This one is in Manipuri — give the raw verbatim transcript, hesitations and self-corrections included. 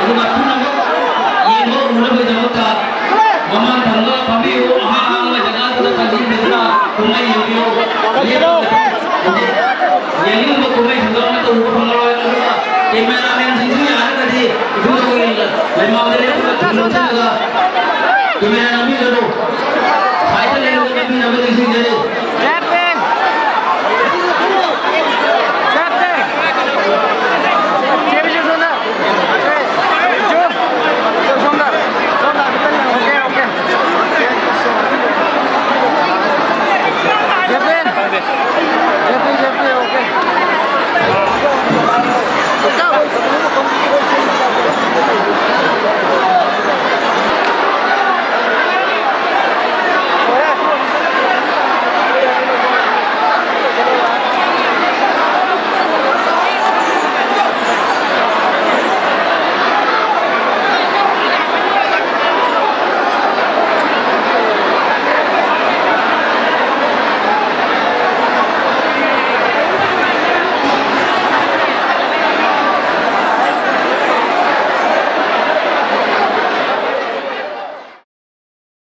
ꯄꯨꯝꯅꯃꯛ ꯌꯦꯡꯕ ꯎꯅꯕꯒꯤꯗꯃꯛꯇ ꯃꯃꯥꯡ ꯊꯪꯕ ꯐꯝꯕꯤꯌꯨ꯫ ꯑꯍꯥꯡ ꯑꯍꯥꯡꯕ ꯖꯒꯥꯗꯨꯗ ꯆꯪꯁꯤꯟꯕꯤꯗꯨꯅ ꯀꯨꯝꯍꯩ ꯌꯦꯡꯕꯤꯌꯨ꯫ ꯌꯦꯡꯅꯤꯡꯕ ꯀꯨꯝꯍꯩ ꯊꯧꯔꯝ ꯑꯃꯠꯇ ꯎꯕ ꯐꯪꯂꯔꯣꯏ꯫ ꯑꯗꯨꯒ ꯀꯦꯃꯦꯔꯥꯃꯦꯟꯁꯤꯡꯁꯨ ꯌꯥꯔꯒꯗꯤ ꯏꯕꯨꯡꯉꯣꯒꯤ ꯂꯩꯃꯥꯡꯗ ꯂꯦꯞꯄꯒ ꯊꯤꯟ ꯂꯧꯁꯤꯜꯂꯒ ꯀꯦꯃꯦꯔꯥ ꯅꯝꯕꯤꯒꯅꯨ꯫ ꯁꯥꯏꯗ ꯂꯩꯔꯒ ꯅꯝꯕꯤꯅꯕ ꯅꯤꯡꯁꯤꯡꯖꯔꯤ꯫